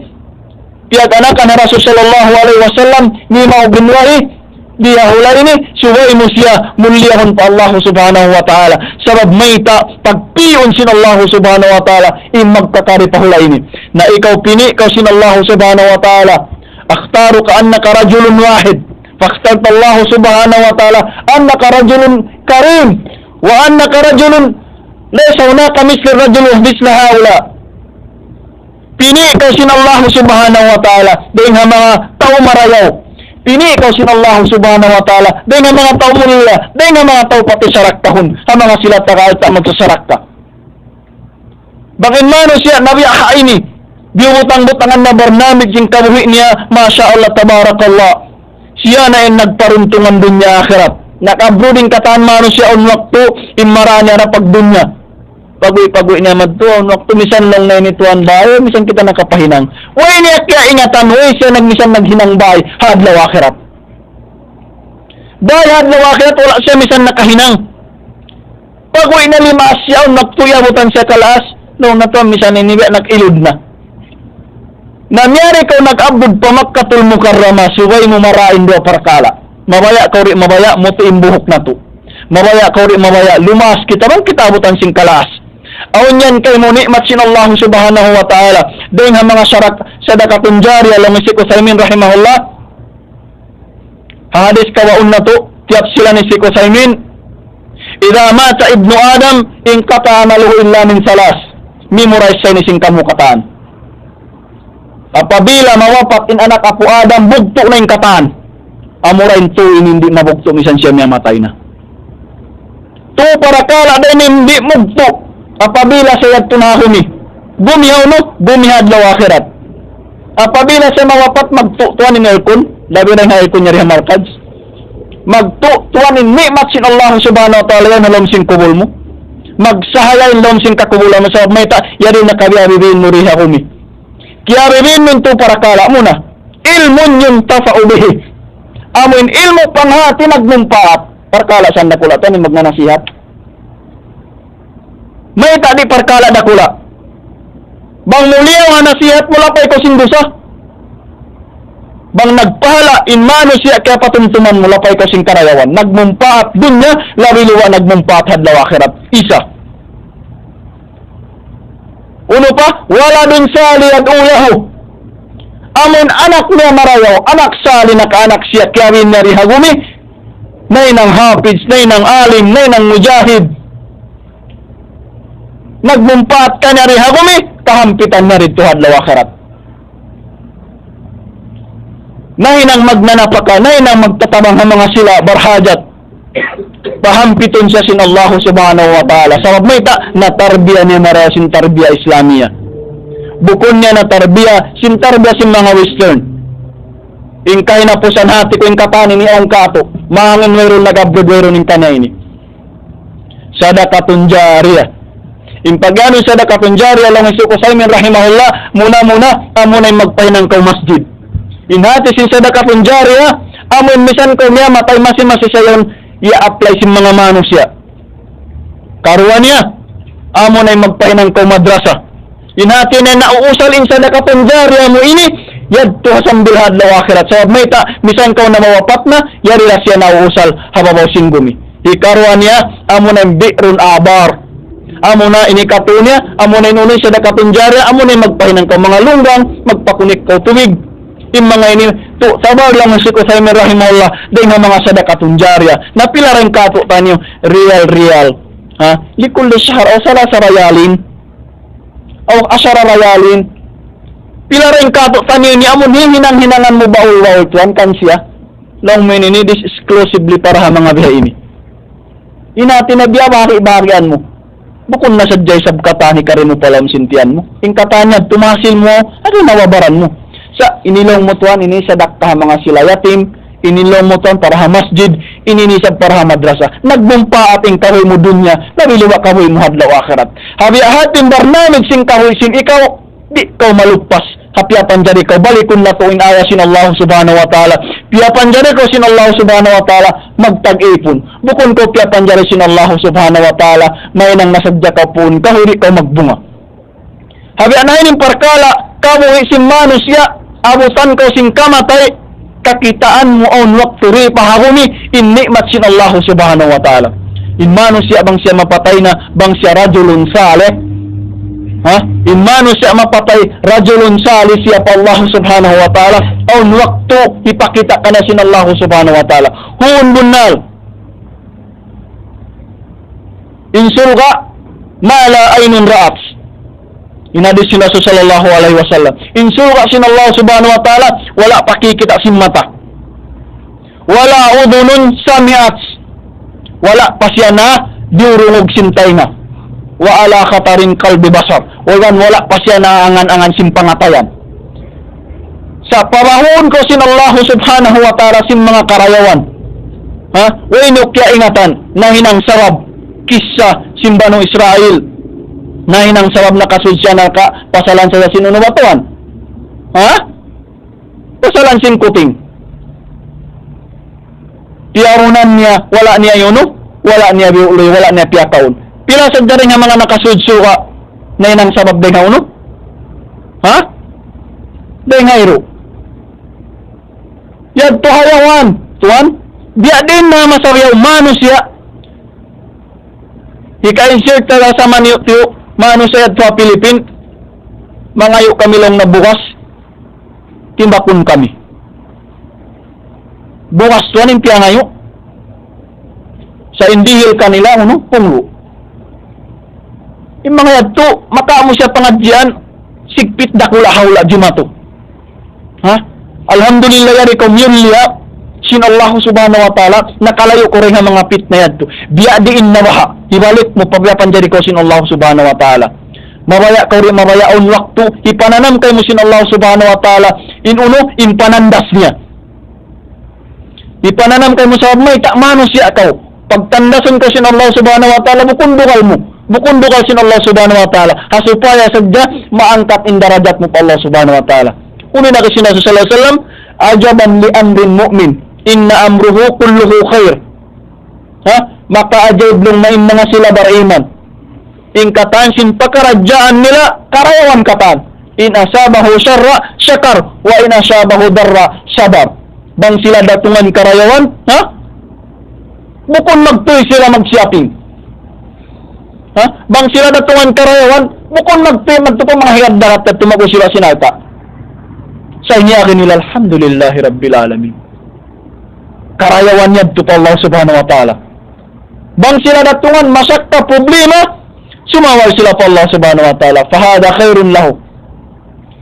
piyag-anakan ha Rasul sallallahu alayhi wasallam, nimaug in wahi, di ha hula' ini, subay mu siya mulliyahun pa Allah Subhanahu wa Ta'ala. Sabab mayta', pagpīun sin Allah Subhanahu wa Ta'ala, in magkakari pa hula' ini. Na ikaw pini' kaw sin Allah Subhanahu wa Ta'ala. اختارك أنك رجل واحد، فاختار الله سبحانه وتعالى أنك رجل كريم، وأنك رجل ليس هناك مثل الرجل مثل هؤلاء. Pini' kaw sin Allah Subhanahu wa Ta'ala, dayn ha manga tau marayaw. Pini' kaw sin Allah Subhanahu wa Ta'ala, dayn ha manga tau mulia, dayn ha manga tau pati saraktahun, ha manga sila taga alta' magsasarakta. Bang in manusiya' nabiya' ha ini, biyubutang-butangan na barnamij sin kabuhi' niya, masha Allah, tabarakallah. Siya na in nagparuntungan dunya akhirat. Nag-abroad in katan manusiya' awn waktu, in marā niya na pagdunya. Paguy-paguy niya madtu, awn waktu misan laung niya ini tuwan bay, misan kita nakapahinang. Way niya kiyaingatan, way siya nag-, misan naghinang bay, ha adlaw akhirat. Bay ha adlaw akhirat, wala' siya misan nakahinang. Pag-uwi' na limaas siya, awn waktu iyabutan siya kalaas, laung niya tuwan misan ini biya' nag-ilud na. Na miyari kaw nag-abud pa Makkatul Mukarramah, subay mu marayaw in duwa parkala'. Mabaya' kaw di' mabaya', muti' in buhuk natu'. Mabaya' kaw di' mabaya', lumaas kita, bang kita abutan sin kalaas. Awn yan kaymu ni'mat sin Allah Subhanahu wa Ta'ala. Dayn ha manga sarak-, sadaqatun jariyah, laung hi Shaykh Uthaymin rahimahullah. Ha hadis kawaun natu', tiyapsilan hi Shaykh Uthaymin, إذا مات ابن آدم انقطع عمله إلا من ثلاث. Memorize sa ini sin kamu katan. Apabila mawapat in anak apu' Adam, bugtu' na in katan. Amura in tū ini di' mabugtu' misan siya miyamatay na. Tū parakala' da ini di' mabugtu'. Apabila siya yadtu na ha gumi. Gumi ha unu, gumi ha adlaw akhirat. Apabila siya mawapat, magtu' tuwan in aircon, labi na in aircon niya di ha markaz. Magtu' tuwan in ni'mat sin Allah Subhanahu wa Ta'ala yan ha lawm sin kubul mu. Magsahaya in lawm sin kakubulan mu, sabab mayta', yari na kabiya' bibin mu di ha gumi. Kiyabibiin mu in tū parakala' muna. علم ينتفع به. Amu in ilmu' panghati nagmumpaat. Parakala' san dakula' tuwan in magnanasihat. Mayta' di' parakala' dakula'. Bang mu liyaw ha nasihat mu, lapay kaw sin dusa. Bang nagpahala' in manusiya' kiyapatumtuman mu, lapay kaw sin karayawan. Nagmumpaat dunya, labi liwa nagmumpaat ha adlaw akhirat. Isa. Unu pa, ولد صالح يدعو له. Amun anak niya marayaw, anak salih nakaanak siya, kiyabin niya di ha gumi, nahinang hafiz, nahinang alim, nahinang mujahid. Nagmumpaat kaniya di ha gumi, kahampitan niya didtu ha adlaw akhirat. Nahinang magnanapaka, nahinang magtatabang ha manga sila barhajat. Pahampitun siya sin Allah Subhanahu wa Ta'ala. Sabab mayta', natarbiya niya marayaw sin tarbiya Islamiya. Bukun niya natarbiya sin tarbiya sin manga Western. In kahinapusan hati ku in katan ini awn katu'. Mangin wayruun nag-abroad, wayruun in kaniya ini. Sadaqatun jariyah. In pag-anu sadaqatun jariyah, laung hi Shaykh Uthaymin rahimahullah, muna-muna, amuna in magpahinang kaw masjid. In hati sin sadaqatun jariyah, amun misan kaw miyamatay masi-masi siya yan, iya-apply sin manga manusiya'. Karuwa niya, amuna in magpahinang kaw madrasa. In hati niya nauusal in sadaqatun jariyah mu ini, yadtu ha sambil ha adlaw akhirat. Sabab mayta', misan kaw na mawapat na, yari da siya nauusal ha babaw sin gumi. Hikaruwa niya, amuna in bi'run abar. Amuna in hikatū niya, amuna in unu in sadaqatun jariyah, amuna in magpahinang kaw manga lunggang, magpakunik kaw tubig. In manga ini, tu'tabar laung hi Shaykh Uthaymin rahimahullah, dayn ha manga sadaqatun jariyah. Na pila ra in katu' taniyu, riyal-riyal. Ha? لكل شهر أو ثلاثة ريال. أو عشر ريال. Pila ra in katu' taniyu ini amun hihinang-hinangan mu baul-baul tuwan kan siya. Laung mu ini, ini, this exclusively para ha manga biha ini. In hati niya biyabahagi-bahagian mu. Bukun na sadja isab katan hikari mu pa lawm sin tiyan mu. In katan niya tumasil mu, adu na babaran mu. Sa', ini laung mu tuwan, ini sadakka ha manga sila yatim, ini laung mu tuwan para ha masjid, ini isab para ha madrasa. Nagmumpaat in kahuy mu dunya, labi liwa kahuy mu ha adlaw akhirat. Ha biya' hati in barnamij sin kahuy sin ikaw, di' kaw malupas. Ha piyapanjari kaw, balikun natu' in ayat sin Allah Subhanahu wa Ta'ala. Piyapanjari kaw sin Allah Subhanahu wa Ta'ala, magtag-ipun. Bukun kaw piyapanjari sin Allah Subhanahu wa Ta'ala, mahinang na sadja kaw puun, kahuy di' kaw magbunga. Ha biya' na ini in parkala', kabuhi' sin manusiya', abutan kaw sin kamatay, kakitaan mu awn waktu di pa ha gumi in ni'mat sin Allah Subhanahu wa Ta'ala. In manusiya' bang siya mapatay na, bang siya rajulun salih. Ha? In manusiya' mapatay, rajulun salih siya pa Allah Subhanahu wa Ta'ala. Awn waktu hipakita' kaniya sin Allah Subhanahu wa Ta'ala. Huun bunnal. In surga', ما لا عين رأت. In hadis sin Rasul sallallahu alayhi wasallam. In surga' sin Allah Subhanahu wa Ta'ala, wala' pa kikita' sin mata. ولا أذن سمعت. Wala' pa siya na diyurungug sin taynga. ولا خطر على قلب بشر. Iban wala' pa siya na angan-angan sin pangatayan. Sa' pabahuun kaw sin Allah Subhanahu wa Ta'ala sin manga karayawan. Ha? Way niyu kiyaingatan, nahinang sabab, kissa sin Banu Israil. Nahinang sabab nakasud siya narka', pasalan sadja sin unu ba tuwan? Ha? Pasalan sin kuting. Piyaunan niya, wala' niya iyunu, wala' niya biyu'luy, wala' niya piyakaun. Pila sadja dayn ha manga nakasud suga nahinang sabab dayn ha unu? Ha? Dayn ha iru. Yadtu hayawan, tuwan. Biya' diin na masa biya' manusiya'. Hika-insert na sa maniyu'-tiyu', manusiya' yadtu ha Pilipin. Mangayu' kami laung na bugas. Timbakun kami. Bugas tuwan in piyangayu'. Sa' in dihil kanila, unu, punglu'. In manga yadtu, makawa' mu siya pangadjian, sigpit dakula' ha hula' jimatu. Ha? Alhamdulillah, yari kaw miyulliya sin Allah Subhanahu wa Ta'ala, nakalayu' kaw dayn ha manga pitna yadtu. Biya' diin na baha', hibalik mu pagkapanjari kaw sin Allah Subhanahu wa Ta'ala. Mabaya' kaw di' mabaya' awn waktu, hipananam kaymu sin Allah Subhanahu wa Ta'ala, in unu, in panandas niya. Hipananam kaymu sabab mayta' manusiya' kaw. Pagtandasan kaw sin Allah Subhanahu wa Ta'ala, bukun dugal mu. Bukun dugal sin Allah Subhanahu wa Ta'ala. Ha supaya sadja maangkat in darajat mu pa Allah Subhanahu wa Ta'ala. Unu in agi sin Rasul sallallahu alayhi wasallam, "عجبا لأمر المؤمن، إن أمره كله خير." Ha? Makaajaib laung niya in manga sila bariman. In katan sin pakaradjaan nila, karayawan katan. إن أصابه سراء شكر، وإن أصابته ضراء صبر. Bang sila datungan karayawan, ha? Bukun magtuy sila mag-shopping. Ha? Bang sila datungan karayawan, bukun magtuy, magtuy pa manga hiyad darat at tumago sila sin alta'. Sa' in agi nila, alhamdulillahi rabbil alamin. Karayawan yadtu pa Allah Subhanahu wa Ta'ala. Bang sila datungan masakka problema, sumawal sila pa Allah Subhanahu wa Ta'ala. فهذا خير له.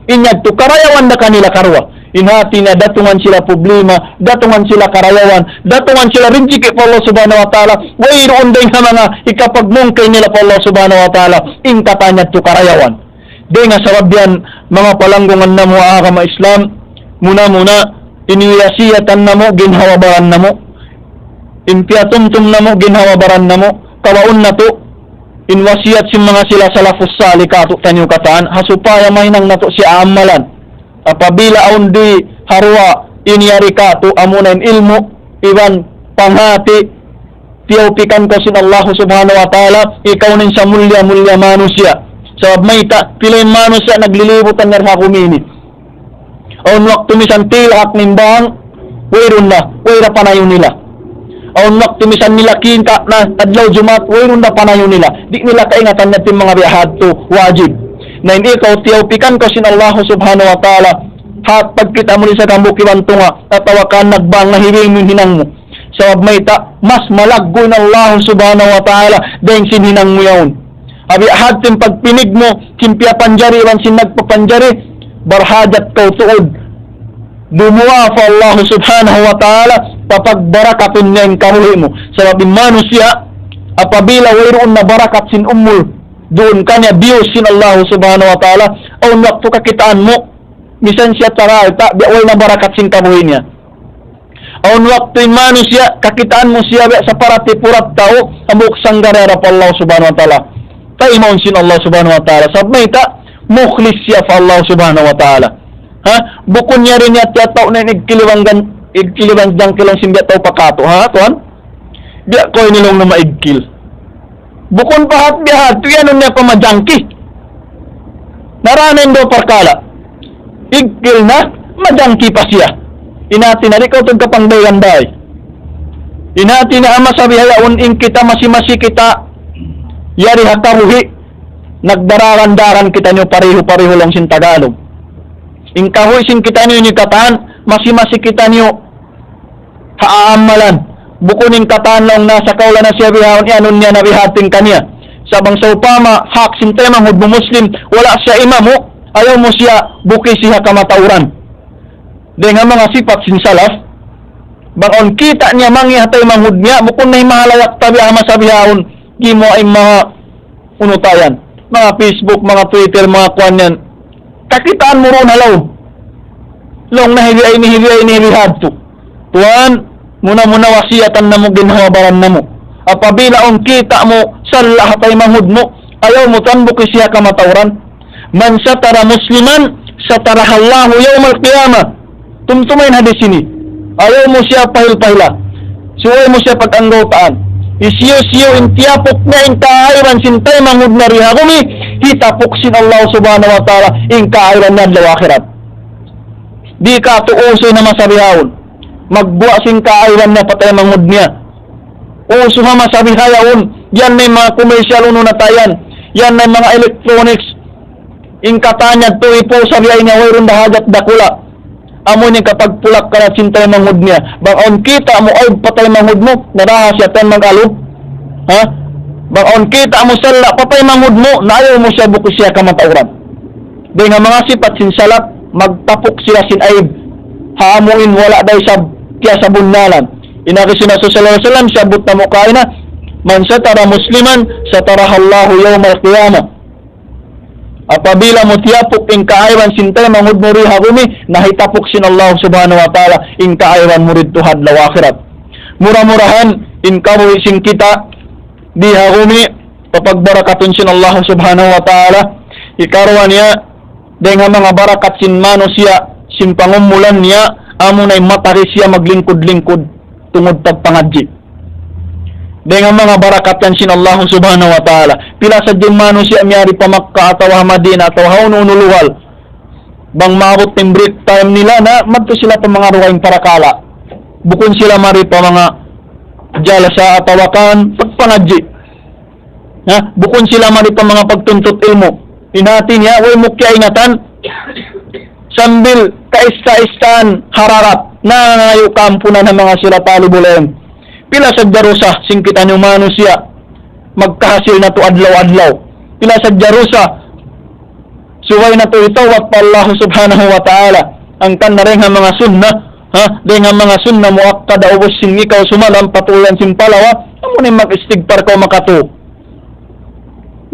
In yadtu karayawan da kanila karuwa. In hati niya datungan sila problema, datungan sila karayawan, datungan sila rijiki' pa Allah Subhanahu wa Ta'ala. Wayruun dayn ha manga hikapagmungkay nila pa Allah Subhanahu wa Ta'ala. In katan yadtu karayawan. Dayn ha sabab yan, manga palanggungan namu' ha agama Islam, muna-muna, in wiyasiyatan namu' ginhawa-baran namu', in piyatumtum namu' ginhawa-baran namu', kawaun natu', in wasiyat sin manga sila salafus salih kātu'niyu katan, ha supaya mahinang natu' siya amalan. Apabila awn di ha duwa in yari kātu', amuna in ilmu', iban panghati, tiyawpikan kaw sin Allah Subhanahu wa Ta'ala, ikaw na in samulliya-mulliya manusiya'. Sabab mayta', pila in manusiya' naglilibutan yari ha gumi ini. Awn waktu misan tilahak nimbang, wayruun na, way da panayu nila. Awn waktu misan nila kīta' na adlaw Jumaat, wayruun da panayu nila. Di' nila kaingatan na in manga biya' hadtu, wajib. Na in ikaw, tiyawpikan kaw sin Allah Subhanahu wa Ta'ala, hat pagkita' mu di' sa hambuuk iban tunga', atawa kan nagbang na hiwing mu in hinang mu. Sabab mayta', mas malaggu' in Allah Subhanahu wa Ta'ala dayn sin hinang mu yaun. Abi, hat sin pagpinig mu, sin piyapanjari iban sin nagpapanjari, barhajat kaw tuud dumuwaa pa Allah Subhanahu wa Ta'ala, papagbarakatun niya in kabuhi' mu. Sabab in manusiya', apabila wayruun na barakat sin umul, duun kaniya biyus sin Allah Subhanahu wa Ta'ala, awn waktu kakitaan mu, misan siya taralta', biya' way na barakat sin kabuhi' niya. Awn waktu in manusiya', kakitaan mu siya biya' saparati purat tau, hambuuk sanggar yari pa Allah Subhanahu wa Ta'ala. Taymaun sin Allah Subhanahu wa Ta'ala. Sabab mayta', mukhlis siya pa Allah Subhanahu wa Ta'ala. Ha? Bukun yari niya tiyatau na in igkil iban gan-, igkil iban jangki laung sin biya' tau pa kātu'. Ha, tuwan? Biya' kaw ini laung na maigkil. Bukun pa hat biya' hat, tu yan niya pa majangki. Narana in duwa parkala'. Igkil na, majangki pa siya. In hati niya, di' kaw tuud kapangdaygan bay. In hati niya, ama sabihayaun in kita masi-masi kita, yari ha kabuhi', nagdararan-daran kitaniyu parehu-parehu laung sin Tagalog. In kabuhi' sin kitaniyu ini katan, masi-masi kitaniyu, ha amalan. Bukun in katan laung na sa kaula na siya bihaun, iyanun niya na bihatin kaniya. Sa' bang sawpama, hak sin taymanghud mu Muslim, wala' siya imamu', ayaw mu siya bukisi ha kamatauran. Dayn ha manga sipat sin salaf, bang awn kita' niya mangi' ha taymanghud niya, bukun na himahalayak tabi' ha masa bihaun, gimuwa' in manga unu ta yan, manga Facebook, manga Twitter, manga kuwan yan. Kakitaan mu duun ha lawm. Laung na hi biya' ini, hi biya' ini, hi biya' hadtu. Tuwan, muna-muna wasiyatan namu', ginhawa-baran namu'. Apabila awn kita' mu, salla' ha taymanghud mu, ayaw mu tuwan bukisi ha kamatauran. من ستر مسلما ستره الله يوم القيامة. Tumtuma in hadis ini. Ayaw mu siya pahil-pahila. Subay mu siya pag-anggawtaan. Hisiyu-siyu in tiyapuk niya in kaaiban sin taymanghud niya di ha gumi, hitapuk sin Allah Subhanahu wa Ta'ala in kaaiban niya adlaw akhirat. Di' katu' usuy na masa bihaun magbuga' sin kaaiban niya pa taymanghud niya. Usuy ha masa bihaun, yan na in manga commercial unu na ta yan. Yan na in manga electronics. In katan niya tu ipu sabi ay niya wayruun da hajat dakula'. Amu in kapagpulak-lakan sin taymanghud niya. Bang awn kita' mu aib pa taymanghud mu, naraha siya tan mag-alu. Ha? Bang awn kita' mu sala' pa taymanghud mu, na ayaw mu siya buki siya kamatauran. Dayn ha manga sipat sin salaf, magtapuk sila sin aib. Ha amu in wala' da isab kiyasabunnalan. In agi sin Rasul sallallahu alayhi wasallam, siyabut namu' kaina, من ستر مسلما ستره الله يوم القيامة. Apabila mu tiyapuk in kaaiban sin taymanghud mu di ha gumi, na hitapuk sin Allah Subhanahu wa Ta'ala in kaaiban mu didtu ha adlaw akhirat. Mura-murahan in kabuhi' sin kita di ha gumi, papagbarakatun sin Allah Subhanahu wa Ta'ala. Hikaruwa niya, dayn ha manga barakat sin manusiya', sin pangumulan niya, amu na in matari siya maglingkud-lingkud tungud pagpangadji'. Dayn ha manga barakat yan sin Allah Subhanahu wa Ta'ala. Pila sadja in manusiya' miyari pa Makkah atawa ha Madinah atawa ha unu-unu lugal. Bang maabut in break time nila na, madtu sila pa manga dugaing parakala'. Bukun sila mari pa manga jalsa atawa kan pagpangadji'. Ha? Bukun sila mari pa manga pagtuntut ilmu'. In hati niya, way mu kiyaingatan. Sambil kaista-istaan hararat. Nangangayu' kaampunan ha manga sila talibul ilm. Pila sadja dusa sin kitaniyu manusiya'. Magkahasil natu' adlaw-adlaw. Pila sadja dusa. Subay natu' hitawbat pa Allah Subhanahu wa Ta'ala. Hangkan na dayn ha manga sunnah, ha? Dayn ha manga sunnah muakkada ubus sin ikaw sumalam pa tuyan sin palawa, amu na in mag-istigfar kaw makatu.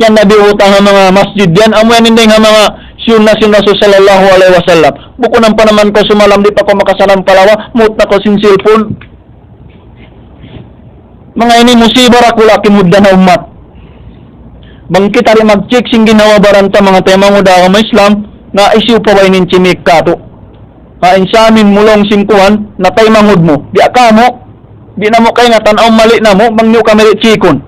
Yan na biyutang ha manga masjid yan, amu yan in dayn ha manga sunnah sin Rasul sallallahu alayhi wasallam. Bukun ampa naman kaw sumalam di' pa kaw makasalam palawa, muut na kaw sin cellphone. Manga ini musiba dakula' kimugdan ha ummat. Bang kita di' mag-check sin ginhawa-baran ta manga taymanghud ha agama Islam, na hisiyu pa ba in chimik katu'. Ha, in sa amin mu laung sin kuwan, na taymanghud mu. Di' kamu, di' namu' kaingatan, awn mali namu', bang niyu kami di' checkun.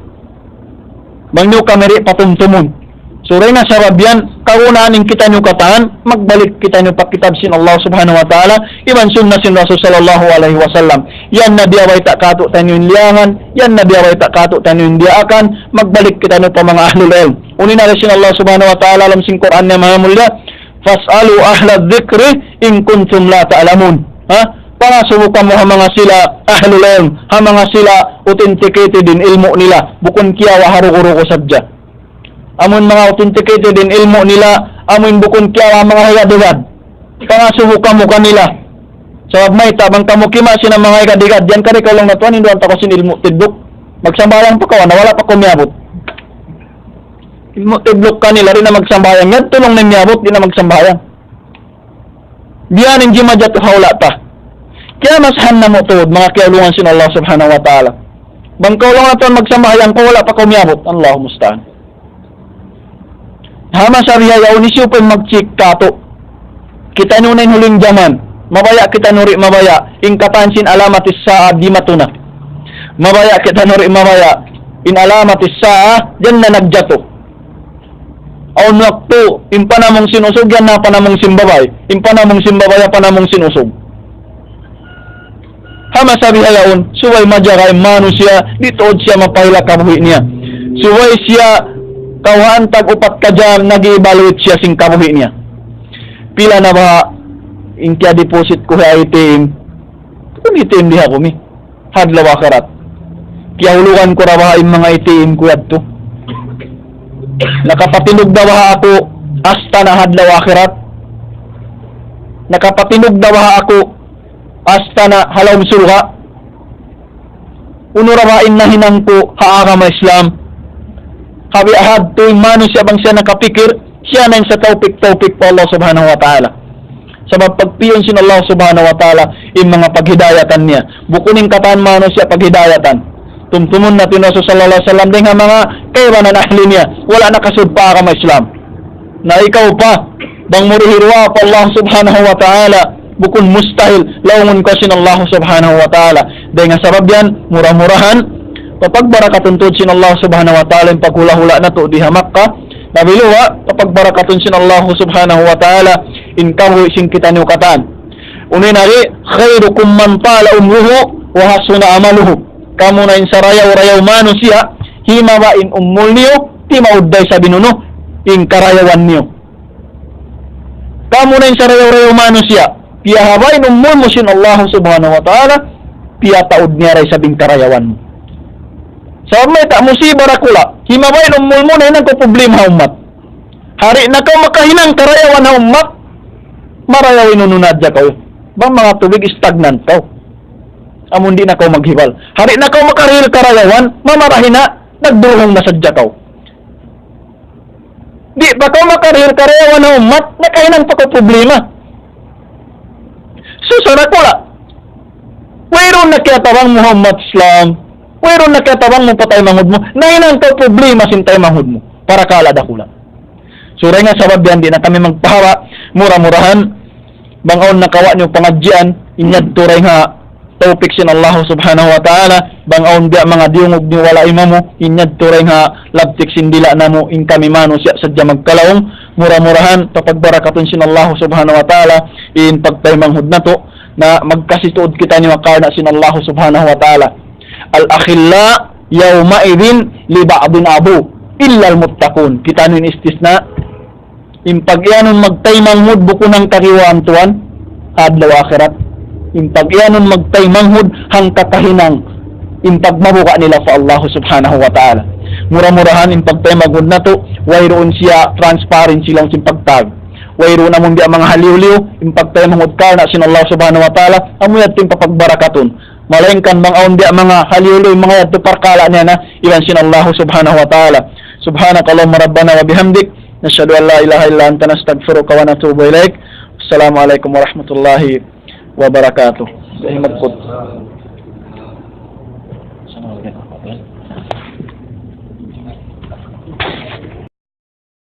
Bang niyu kami di' patumtumun. So, dayn ha sabab yan, kagunahan in kitaniyu katan, magbalik kitaniyu pa kitab sin Allah Subhanahu wa Ta'ala, iban sunnah sin Rasul sallallahu alayhi wasallam. Yan na biya' bayta' katu'taniyu in liyangan, yan na biya' bayta' katu'taniyu in diyaakan, magbalik kitaniyu pa manga ahlul ilm. Unu in agi sin Allah Subhanahu wa Ta'ala ha lawm sin Qur'an niya mahamulliya, فاسألوا أهل الذكر إن كنتم لا تعلمون. Ha? Pangasubu kamu ha manga sila ahlul ilm, ha manga sila authenticated in ilmu' nila, bukun kiyawa' ha rugu-rugu sadja. Amun manga authenticated in ilmu' nila, amun bukun kiyawa' manga higad-higad. Pangasubu kamu kanila. Sabab mayta' bang kamu kimasin ha manga higad-higad, yan kari kaw laung na tuwan, hinduan ta kaw sin ilmu' tidluk. Magsambahayang pa kaw, na wala' pa kaw miyabut. Ilmu' tidluk kanila, di' na magsambahayang. Yadtu laung na miyabut, di' na magsambahayang. Biya' ha yan in jimajatu ha hula' ta. Kiyamasahan namu' tuud, manga kiyaulungan sin Allah Subhanahu wa Ta'ala. Bang kaw laung na tuwan magsambahayang kaw, wala' pa kaw miyabut. Allahul musta'an. Ha masa bihaun, hisiyu pa in mag-check katu'. Kitaniyu na in huling jaman. Mabaya' kitaniyu di' mabaya'. In katan sin alamatis sa'a dimatu na. Mabaya' kitaniyu di' mabaya'. In alamatis sa'a, yan na nagjatu. Awn waktu, in panamung sin usug, yan na panamung sin babai. In panamung sin babai, yan panamung sin usug. Ha masa bihaun, subay majaga in manusiya', di' tuud siya mapahila' kabuhi' niya. Subay siya kawhaan tag upat ka jam, nag-evaluate siya sin kabuhi' niya. Pila na ba in kiya-deposit ku ha A T M? Bukun A T M di ha gumi. Ha adlaw akhirat. Kiyahulugan ku ra baha' in manga A T M ku yadtu. Nakapatindug da baha' aku astana' ha adlaw akhirat. Nakapatindug da baha' aku astana' ha lawm surga'. Unu ra baha' in nahinang ku ha agama Islam. Kabi ahad tu in manusiya' bang siya nakapikir, siya na in sa tawpik-tawpik pa Allah Subhanahu wa Ta'ala. Sabab pagpiyun sin Allah Subhanahu wa Ta'ala in manga paghidayatan niya. Bukun in katan manusiya' paghidayatan. Tumtumun natu' in Rasul sallallahu alayhi wasallam dayn ha manga kaibanan ahli niya. Wala' nakasud pa agama Islam. Na ikaw pa, bang mu di' hiruwaa pa Allah Subhanahu wa Ta'ala, bukun mustahil, laungun kaw sin Allah Subhanahu wa Ta'ala. Dayn ha sabab yan, mura-murahan, Papagbarakatun tuud sin Allah Subhanahu wa Ta'ala in paghula'-hula' natu' di ha Makkah. Labi-labi, papagbarakatun sin Allah Subhanahu wa Ta'ala in kabuhi' sin kitaniyu katan. Unu in agi, "خيركم من طال عمره وحسن عمله." Kamu na in sarayaw-rayaw manusiya', himaba in umul niyu, timaud da isab in unu, in karayawan niyu. Kamu na in sarayaw-rayaw manusiya', piyahaba' in umul mu sin Allah Subhanahu wa Ta'ala, piyataud niya da isab in karayawan mu. Sabab mayta', musiba dakula', himaba' in umul mu, nahinang kaw problema ha ummat. Di' na kaw makahinang karayawan ha ummat, marayaw in unu na hadja kaw. Bang manga tubig, stagnant kaw. Amun di' na kaw maghibal. Di' na kaw makarihil karayawan, mamarahi na, nagduruhung na sadja kaw. Di' pa kaw makarihil karayawan ha ummat, nakahinang pa kaw problema. Susara kula'. Wayruun na kiyatabang mu ha ummat Islam. Wayruun na kiyatabang mu pa taymanghud mu. Nahinang kaw problema sin taymanghud mu. Parakala' dakula'. So, dayn ha sabab yan, di' na kami magpahaba'. Mura-murahan, bang awn nakawa' niyu pangadjian, in yadtu dayn ha tawpik sin Allah Subhanahu wa Ta'ala, bang awn biya' manga diyungug niyu wala' imamu, in yadtu dayn ha labtik sin dila' namu', in kami manusiya' sadja magkalaung, mura-murahan, papagbarakatun sin Allah Subhanahu wa Ta'ala, in pagtaymanghud natu', na magkasi tuud kitaniyu karna' sin Allah Subhanahu wa Ta'ala. الأخلاء يومئذ بعضهم لبعض عدو إلا المتقين. Kitaniyu in istisna, in pag-iyanun magtaymanghud bukun hangka kiwaan tuwan, ha adlaw akhirat. In pag-iyanun magtaymanghud hangka kahinang, in pagmabuga' nila pa Allah Subhanahu wa Ta'ala. Mura-murahan in pagtaymanghud natu', wayruun siya transparency laung sin pagtag. Wayruun amun biya' manga haliyu-liyu, in pagtaymanghud karna' sin Allah Subhanahu wa Ta'ala, amu yadtu in papagbarakatun. Malaingkan bang awn biya' manga haliyu-liyu, manga yadtu parkala' niya na, iban sin Allah Subhanahu wa Ta'ala. سبحانك اللهم ربنا وبحمدك، نشهد أن لا إله إلا أنت، نستغفرك ونتوب إليك. السلام عليكم ورحمة الله وبركاته.